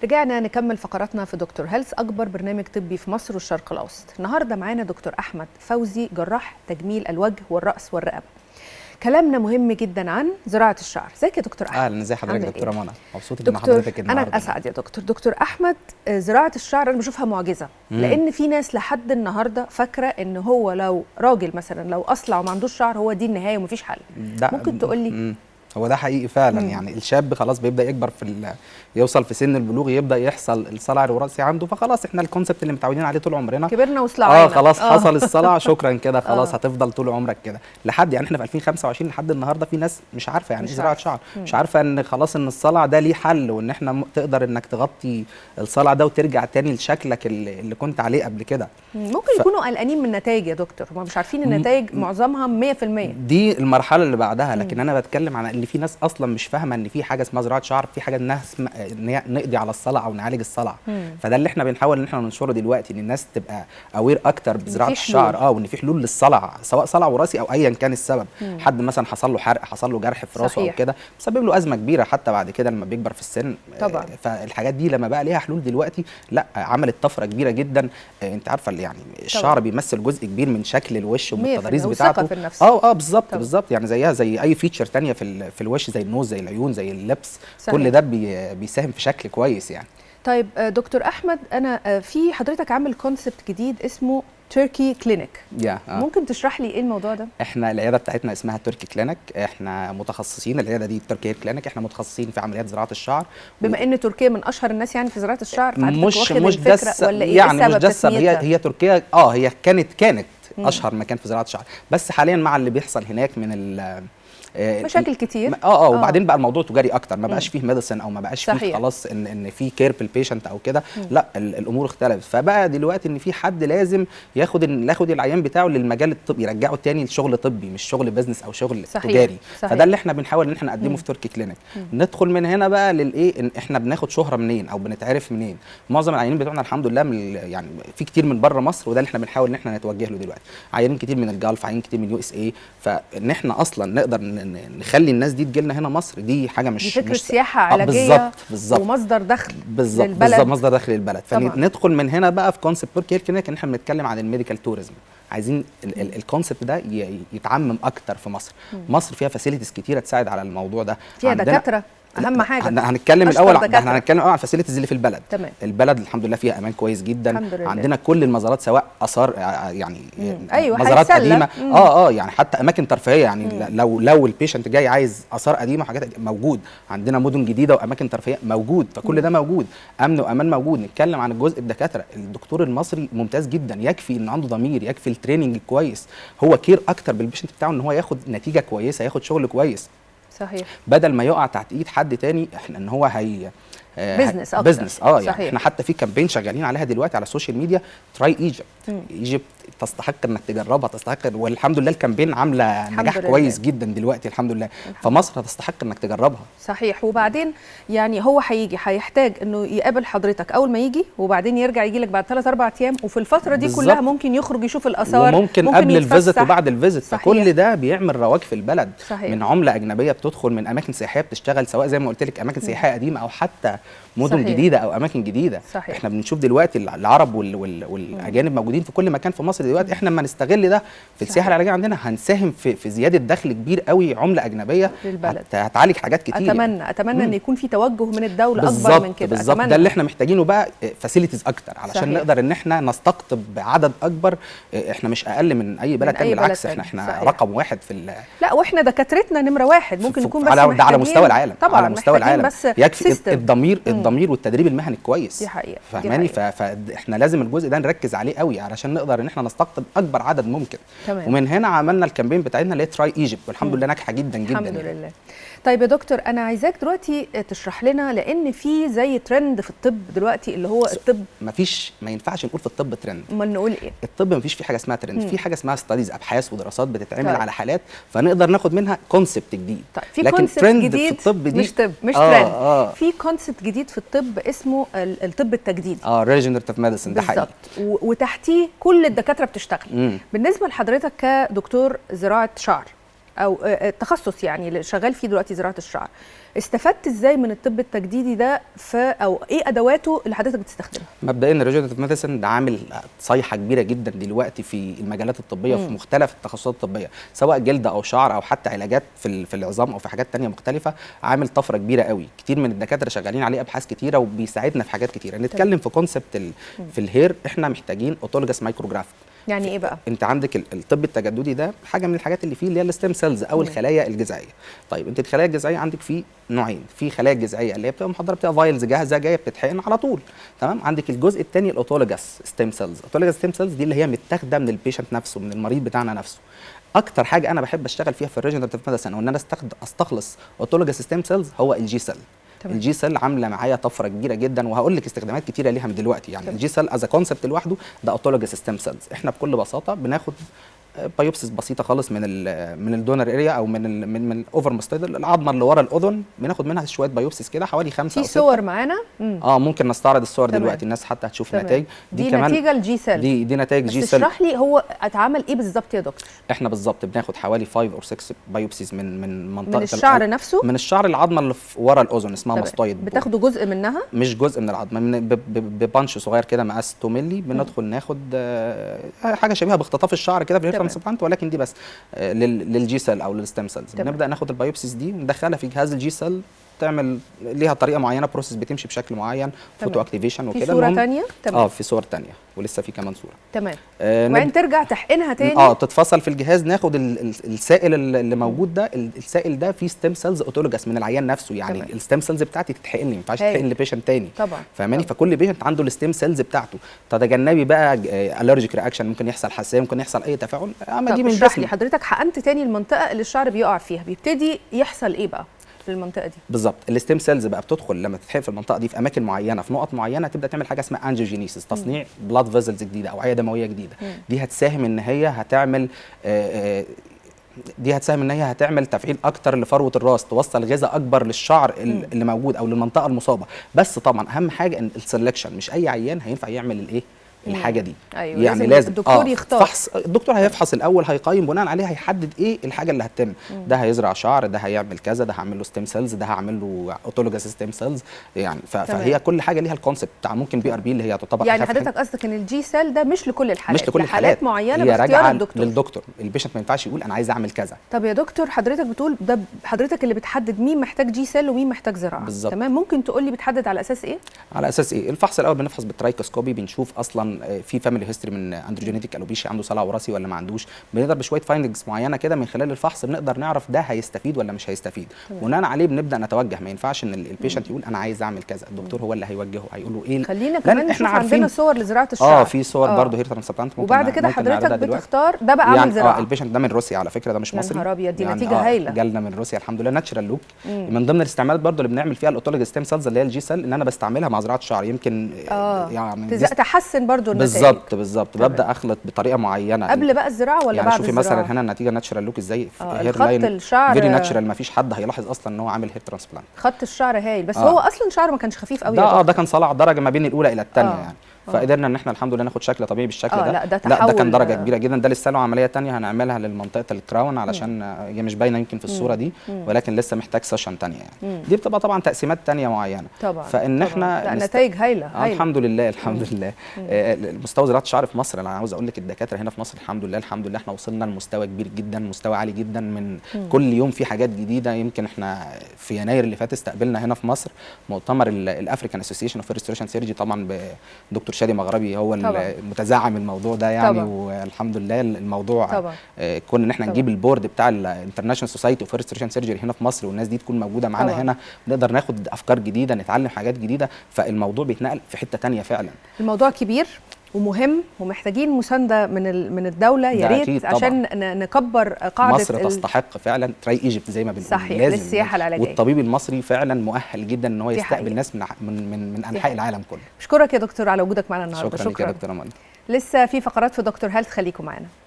رجعنا نكمل فقراتنا في دكتور هيلث، أكبر برنامج طبي في مصر والشرق الأوسط. النهارده معانا دكتور أحمد فوزي، جراح تجميل الوجه والرأس والرقبة. كلامنا مهم جدا عن زراعة الشعر. ازيك يا دكتور أحمد؟ اهلا، ازي حضرتك عامل دكتورة إيه؟ منى؟ مبسوط ان دكتور حضرتك النهارده. أنا أسعد يا دكتور. دكتور أحمد، زراعة الشعر أنا بشوفها معجزة، لأن في ناس لحد النهارده فاكرة إن هو لو راجل مثلا لو أصلع وما عندوش شعر هو دي النهاية ومفيش حل. ده ممكن تقول لي؟ هو ده حقيقي فعلا. يعني الشاب خلاص بيبدا يكبر يوصل في سن البلوغ، يبدا يحصل الصلع الوراثي عنده، فخلاص احنا ال concept اللي متعودين عليه طول عمرنا، كبرنا وصلعنا، خلاص حصل الصلع، شكرا كده خلاص هتفضل طول عمرك كده لحد يعني احنا في 2025 لحد النهارده في ناس مش عارفه يعني ايه زراعة شعر، مش عارفه ان خلاص ان الصلع ده ليه حل، وان احنا تقدر انك تغطي الصلع ده وترجع تاني لشكلك اللي كنت عليه قبل كده. ممكن يكونوا قلقانين من النتائج يا دكتور، ما مش عارفين النتائج معظمها 100%. دي المرحلة اللي بعدها، لكن انا بتكلم عن ان في ناس اصلا مش فاهمه ان في حاجة اسمها زراعة شعر، في حاجة انها ان نقضي على الصلع او نعالج الصلع. فده اللي احنا بنحاول ان احنا ننشره دلوقتي، ان الناس تبقى aware اكتر بزراعه الشعر، وان في حلول للصلع، سواء صلع وراثي او ايا كان السبب. حد مثلا حصل له حرق، حصل له جرح في راسه او كده، بسبب له ازمة كبيرة حتى بعد كده لما بيكبر في السن. طبعا. فالحاجات دي لما بقى ليها حلول دلوقتي، لا عملت طفرة كبيرة جدا. انت عارفه يعني الشعر طبعا بيمثل جزء كبير من شكل الوش ومن التضاريس بتاعته. بالظبط بالظبط، يعني زيها زي اي feature ثانية في الوش، زي ال nose، زي العيون، زي اللبس. صحيح. كل ده بيساهم في شكل كويس يعني. طيب دكتور احمد، انا في حضرتك عامل concept جديد اسمه Turkey Clinic. ممكن تشرح لي ايه الموضوع ده؟ احنا العيادة بتاعتنا اسمها Turkey Clinic، احنا متخصصين، العيادة دي Turkey Clinic، احنا متخصصين في عمليات زراعة الشعر. بما ان تركيا من اشهر الناس يعني في زراعة الشعر، مش ده ولا ايه يعني؟ مش ده، هي تركيا هي كانت اشهر مكان في زراعة الشعر، بس حاليا مع اللي بيحصل هناك من مشاكل كتير وبعدين بقى الموضوع تجاري اكتر، ما بقاش فيه medicine او ما بقاش فيه خلاص ان في care بال patient او كده، لا الامور اختلفت. فبقى دلوقتي ان في حد لازم ياخد العيان بتاعه للمجال الطبي، يرجعه تاني لشغل طبي، مش شغل business او شغل تجاري. صحيح. فده اللي احنا بنحاول ان احنا نقدمه في Turkey Clinic. ندخل من هنا بقى للايه، ان احنا بناخد شهره منين او بنتعرف منين. معظم العيانين بتوعنا الحمد لله من يعني في كتير من بره مصر، وده اللي احنا بنحاول ان احنا نتوجه له دلوقتي. عيانين كتير من ال Gulf، عيانين كتير من USA، فان احنا اصلا نقدر نخلي الناس دي تجي لنا هنا مصر، دي حاجة مش دي فكرة مش سياحة علاجية. بالظبط بالظبط، ومصدر دخل بالظبط للبلد. بالظبط، مصدر دخل للبلد. فندخل من هنا بقى في concept Turkey Clinic، ان احنا بنتكلم عن ال medical tourism. عايزين ال concept ده يتعمم اكتر في مصر. مصر فيها facilities كتيرة تساعد على الموضوع ده، فيها دكاترة، اهم حاجة. هنتكلم الاول، احنا هنتكلم الاول على ال facilities اللي في البلد. تمام. البلد الحمد لله فيها امان كويس جدا، الحمد لله. عندنا كل المزارات، سواء اثار يعني أيوة، مزارات قديمة، يعني حتى اماكن ترفيهية يعني. لو ال patient جاي عايز اثار قديمة وحاجات موجود، عندنا مدن جديدة واماكن ترفيهية موجود، فكل ده موجود، امن وامان موجود. نتكلم عن الجزء الدكاترة، الدكتور المصري ممتاز جدا، يكفي ان عنده ضمير، يكفي ال training كويس، هو care اكتر بال patient بتاعه ان هو ياخد نتيجة كويسة، ياخد شغل كويس. صحيح. بدل ما يقع تحت ايد حد تاني، احنا ان هو هي business اكتر، business يعني. احنا حتى في campaign شغالين عليها دلوقتي على ال social media، try Egypt. Egypt تستحق انك تجربها، تستحق، والحمد لله ال campaign عامله نجاح كويس جدا دلوقتي الحمد لله. فمصر هتستحق انك تجربها. صحيح. وبعدين يعني هو هيجي هيحتاج انه يقابل حضرتك اول ما يجي، وبعدين يرجع يجي لك بعد 3 4 ايام، وفي الفترة دي بالزبط كلها ممكن يخرج يشوف الاثار، وممكن قبل ال visit وبعد ال visit. فكل ده بيعمل رواج في البلد. صحيح. من عمله اجنبية بتدخل، من اماكن سياحية بتشتغل، سواء زي ما قلت لك اماكن سياحية قديمة او حتى مدن جديدة او اماكن جديدة. صحيح. احنا بنشوف دلوقتي العرب والاجانب موجودين في كل مكان في مصر دلوقتي. احنا لما نستغل ده في السياحة العلاجية عندنا، هنساهم في زيادة دخل كبير قوي، عمله اجنبية للبلد، هتعالج حاجات كتير. اتمنى ان يكون في توجه من الدولة اكبر من كده. بالظبط، ده اللي احنا محتاجينه بقى، facilities اكتر علشان صحيح. نقدر ان احنا نستقطب عدد اكبر. احنا مش اقل من اي بلد تاني، بالعكس احنا صحيح. رقم واحد في لا، واحنا دكاترتنا نمره واحد، ممكن نكون بس على ده على مستوى العالم. طبعا على مستوى العالم بس يكفي الضمير والتدريب المهني الكويس. دي حقيقة، فاهماني؟ فاحنا لازم الجزء ده نركز عليه قوي علشان نقدر ان احنا نستقطب اكبر عدد ممكن. تمام. ومن هنا عملنا ال campaign بتاعتنا اللي هي try Egypt، والحمد لله ناجحة جدا جدا الحمد لله. طيب يا دكتور، انا عايزاك دلوقتي تشرح لنا، لان في زي ترند في الطب دلوقتي اللي هو الطب، مفيش، ما ينفعش نقول في الطب ترند. امال نقول ايه؟ الطب مفيش فيه حاجة اسمها ترند، في حاجة اسمها studies، ابحاث ودراسات بتتعمل طيب. على حالات، فنقدر ناخد منها concept جديد. طيب في لكن concept ترند جديد في الطب دي مش طب، مش ترند. في concept جديد في الطب اسمه الطب التجديدي، regenerative medicine. ده حقيقي. بالظبط، وتحتيه كل الدكاترة بتشتغل. بالنسبة لحضرتك كدكتور زراعة شعر، او التخصص يعني اللي شغال فيه دلوقتي زراعة الشعر، استفدت ازاي من الطب التجديدي ده في او ايه ادواته اللي حضرتك بتستخدمها؟ مبدئيا ال regenerative medicine ده عامل صيحة كبيرة جدا دلوقتي في المجالات الطبية، في مختلف التخصصات الطبية، سواء جلد او شعر او حتى علاجات في العظام او في حاجات تانية مختلفة. عامل طفرة كبيرة قوي، كتير من الدكاترة شغالين عليه ابحاث كتيرة وبيساعدنا في حاجات كتيرة. نتكلم في concept في ال hair، احنا محتاجين autologous micrograft. يعني ايه بقى؟ انت عندك الطب التجددي ده حاجة من الحاجات اللي فيه اللي هي ال stem cells او الخلايا الجذعية. طيب انت الخلايا الجذعية عندك فيه نوعين، في خلايا جذعيه اللي هي بتبقى محضرة، بتبقى vials جاهزة جاية بتتحقن على طول، تمام. عندك الجزء الثاني ال autologous stem cells. ال autologous stem cells دي اللي هي متاخده من ال patient نفسه، من المريض بتاعنا نفسه. اكتر حاجة انا بحب اشتغل فيها في ال regenerative medicine او ان انا استخلص autologous stem cells هو ال G cell. ال G cell عامله معايا طفرة كبيرة جدا، وهقول لك استخدامات كتيرة ليها من دلوقتي. يعني ال G cell as concept لوحده ده autologous stem cells. احنا بكل بساطة بناخد biopsies بسيطة خالص من ال donor area او من ال over mastoid، العظمة اللي ورا الاذن، بناخد منها شوية biopsies كده حوالي 5 او 6. في صور معانا؟ ممكن نستعرض الصور دلوقتي، الناس حتى هتشوف نتائج. دي كمان نتيجة ال G cell. دي نتائج G cell. اشرح لي هو اتعمل ايه بالظبط يا دكتور؟ احنا بالظبط بناخد حوالي 5 او 6 biopsies من منطقة من الشعر نفسه، من الشعر، العظمة اللي ورا الاذن اسمها mastoid. بتاخدوا جزء منها؟ مش جزء من العظمة، من ب punch صغير كده مقاس 2 مللي، بندخل ناخد حاجة شبيهه باختطاف الشعر كده في ال hair transplant، ولكن دي بس لل G cell او لل stem cells. بنبدا ناخد ال biopsies دي وندخلها في جهاز ال G cell، تعمل ليها طريقه معينة، process بتمشي بشكل معين، photo activation وكده. في صوره ثانية؟ تمام. في صور ثانية ولسه في كمان صوره. تمام. وبعدين ترجع تحقنها تاني؟ تتفصل في الجهاز، ناخد السائل اللي موجود ده، السائل ده فيه stem cells autologous من العيان نفسه. يعني ال stem cells بتاعتي تتحقن لي، ما ينفعش تتحقن ل patient تاني. طبعا. فاهماني؟ فكل patient عنده ال stem cells بتاعته. تتجنبي بقى allergic reaction، ممكن يحصل حساسية، ممكن يحصل اي تفاعل. اما دي من اشرح لي حضرتك، حقنت تاني المنطقة اللي الشعر بيقع فيها، بيبتدي يحصل ايه بقى في المنطقة دي؟ بالظبط. ال stem cells بقى بتدخل لما تتحقن في المنطقة دي في اماكن معينة، في نقط معينة، تبدا تعمل حاجة اسمها angiogenesis، تصنيع blood vessels جديدة، اوعيه دموية جديدة. دي هتساهم ان هي هتعمل دي هتساهم ان هي هتعمل تفعيل اكتر لفروه الراس، توصل غذاء اكبر للشعر اللي موجود او للمنطقة المصابة. بس طبعا اهم حاجة ان ال selection، مش اي عيان هينفع يعمل الايه الحاجة دي. أيوة. يعني لازم الدكتور يختار. فحص الدكتور هيفحص الاول، هيقيم بناء عليه هيحدد ايه الحاجة اللي هتتم. ده هيزرع شعر، ده هيعمل كذا، ده هعمل له stem cells، ده هعمل له autologous stem cells. يعني فهي كل حاجة ليها ال concept بتاع. ممكن PRP اللي هي تعتبر يعني حضرتك قصدك ان ال G cell ده مش لكل الحالات؟ مش لكل الحالات، حالات معينة باختيار الدكتور. للدكتور، ال patient ما ينفعش يقول انا عايز اعمل كذا. طب يا دكتور حضرتك بتقول ده حضرتك اللي بتحدد مين محتاج G cell ومين محتاج زراعة. بالظبط. تمام. ممكن تقول لي بتحدد على اساس ايه؟ على اساس ايه؟ الفحص الاول بنفحص بال trichoscopy، بنشوف اصلا في family history من androgenetic alopecia، عنده صلع وراثي ولا ما عندوش. بنقدر بشوية findings معينة كده من خلال الفحص بنقدر نعرف ده هيستفيد ولا مش هيستفيد. بناء عليه بنبدا نتوجه. ما ينفعش ان ال patient يقول انا عايز اعمل كذا، الدكتور هو اللي هيوجهه، هيقول له ايه. خلينا كمان نشوف عندنا صور لزراعه الشعر. في صور برضه hair transplant. وبعد كده حضرتك بتختار ده بقى عامل زراعة. يعني ال patient ده من روسيا على فكرة، ده مش مصري. يا نهار ابيض، دي يعني نتيجة هايلة جالنا من روسيا الحمد لله، natural look. من ضمن الاستعمالات برضه اللي بنعمل فيها ال autologous stem cells اللي هي ال G cell، ان انا بستعملها مع زراعة الشعر، يمكن يعني تحسن برضه النتائج. بالظبط بالظبط. ببدا اخلط بطريقة معينة قبل بقى الزراعة ولا يعني بعد شوفي الزراعة؟ مثلا هنا النتيجة natural look ازاي، hair line very natural، ما فيش حد هيلاحظ اصلا ان هو عامل hair transplant. خط الشعر هايل، بس هو اصلا شعره ما كانش خفيف قوي. ده ده كان صلع درجه ما بين الاولى الى الثانية يعني. فقدرنا ان احنا الحمد لله ناخد شكل طبيعي بالشكل ده. لا ده لا ده كان درجه كبيرة جدا. ده لسه له عملية ثانية هنعملها للمنطقة ال crown، علشان هي مش باينة يمكن في الصورة دي، ولكن لسه محتاج session ثانية يعني. دي بتبقى طبعا تقسيمات ثانية معينة طبعا. فان احنا نتائج هايلة. الحمد لله الحمد لله. مستوى زراعة الشعر في مصر، انا عاوز اقول لك الدكاترة هنا في مصر الحمد لله الحمد لله احنا وصلنا لمستوى كبير جدا، مستوى عالي جدا. من كل يوم في حاجات جديدة. يمكن احنا في يناير اللي فات استقبلنا هنا في مصر مؤتمر ال African Association of Restoration Surgery، طبعا بدكتور شادي مغربي هو المتزعم الموضوع ده يعني. طبعا. والحمد لله الموضوع كون ان احنا نجيب ال board بتاع ال International Society of Restoration Surgery هنا في مصر، والناس دي تكون موجودة معانا هنا، نقدر ناخد افكار جديدة، نتعلم حاجات جديدة. فالموضوع بيتنقل في حتة ثانية فعلا. الموضوع كبير ومهم ومحتاجين مساندة من الدولة يا ريت، عشان نكبر قاعدة. مصر تستحق فعلا try Egypt زي ما بنقول. صحيح، للسياحة العلاجية. والطبيب المصري فعلا مؤهل جدا ان هو يستقبل ناس من من من انحاء العالم كله. بشكرك يا دكتور على وجودك معنا النهارده. شكرا لك يا دكتورة منى. لسه في فقرات في دكتور هيلث، خليكم معانا.